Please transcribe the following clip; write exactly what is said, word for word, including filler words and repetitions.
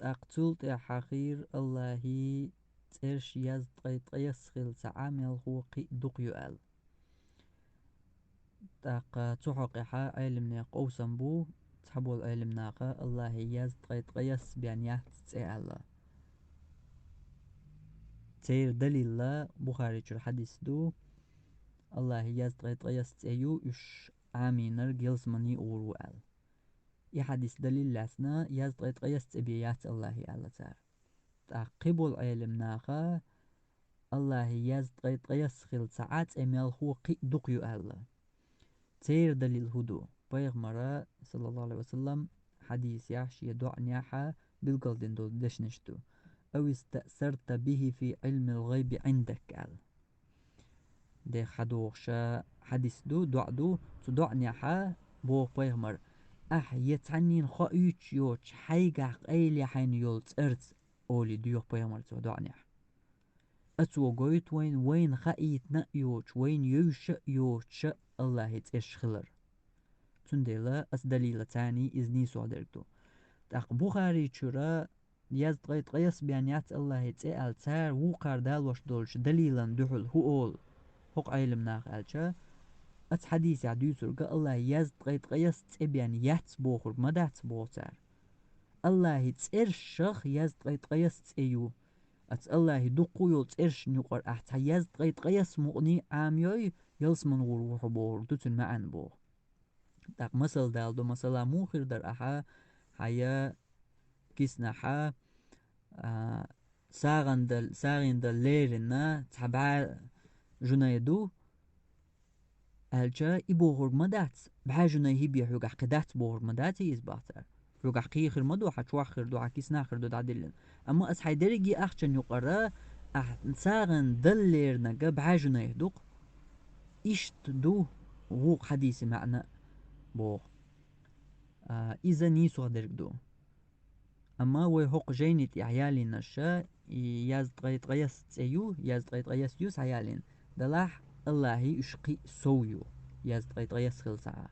ТӀаккха цул тӀехьа хир Аллахьи цӀераш язткъе ткъаесса хилла ца Ӏа мелхо кхин а дукха ю аьлла. ТӀаккха цу хьокъехьа Ӏелимнех къовсам бу, цхьаболу Ӏелимнаха Аллахьи язткъе ткъаесса бен яц цӀе аьлла. Церан далилла Бухари чуьра хьадис ду, Аллахьи язткъе ткъаесса цӀе ю, уьш Ӏамийнарг ялсамани гӀур ву аьлла. И хьадис далил лаьцна, язткъе ткъаесса цӀе бен яц Аллахьи аьлла цара. ТӀаккха кхиболу Ӏелимнаха Аллахьи язткъе ткъаесса хилла ца Ӏа цӀе мелхо кхин а дукха ю аьлла. Церан далил хӀун ду? Пайхамара, саллаллаху Ӏалайхи ва саллам, хьадисехь шен доӀанехьа билгалдина долу дешнаш ду. «Ав истаъсарта бихи фи Ӏилмил гӀайби Ӏиндак», аьлла. Дех хьадохуша хьадис ду, доӀа ду, цу доӀанехьа боху пайхамар: «Ахь я цхьаннийна хоуьйтуш йоцуш, хьайгахь къайле хьайна йолу цӀарца», олий доьху пайхамар цу доӀанехь. Ацо гойту вайна, вайна хаийтина а йоцуш, вайна йевзаш а йоцуша Аллахьи цӀераш хилар. Цундела аса далила царний иза нийсо дерг ду. ТӀаккха Бухари чуьра язткъе ткъаесса бен яц Аллахьи цӀе аьлла, цара вукхара далош долчу далилан дуьхьал хӀун олу хӀокху Ӏелимнаха аьлча, аса хьадисехь дуьйцург Аллахьи язткъе ткъаесса цӀе бен яц бохург ма дац боху цара. Аллахьи цӀершах язткъе ткъаесса цӀе ю. Аса Аллахьи дуккха а йолу цӀершна юкъара ахь цхьа язткъе ткъаесса мукъаний Ӏамайой, ялсамани гӀур ву хьо бохург ду цуьнан маьӀна боху. ТӀаккха масал даладо, масала, муха хир дара ахьа, хьан я киснахьа, а, сагӀина дал-, сагӀина дала лерина цхьа бӀе жунай ду, аьлча, и бохург ма дац, бӀе жунай хӀибе хьоьгахь кхин дац бохург ма дац иза бах цара. Хьоьгахь кхин хир ма ду, хьан чохь хир ду, хьан киснахь хир ду дӀадиллина. Амма аса хьайн дерриге ахчан юкъара ахь сагӀина дала леринарг бӀе жунай ду-кх. Иштта ду вукху хьадисан маьӀна а боху. А, иза нийсо дерг ду. Амма вай хӀокху жайни тӀехь ялийнарш, и язткъе ткъаесса цӀе ю, язткъе ткъаесса ю схьаялийна. Делахь Аллахьи уьш кхин а сов ю, язткъе ткъаесса хилла ца Ӏа.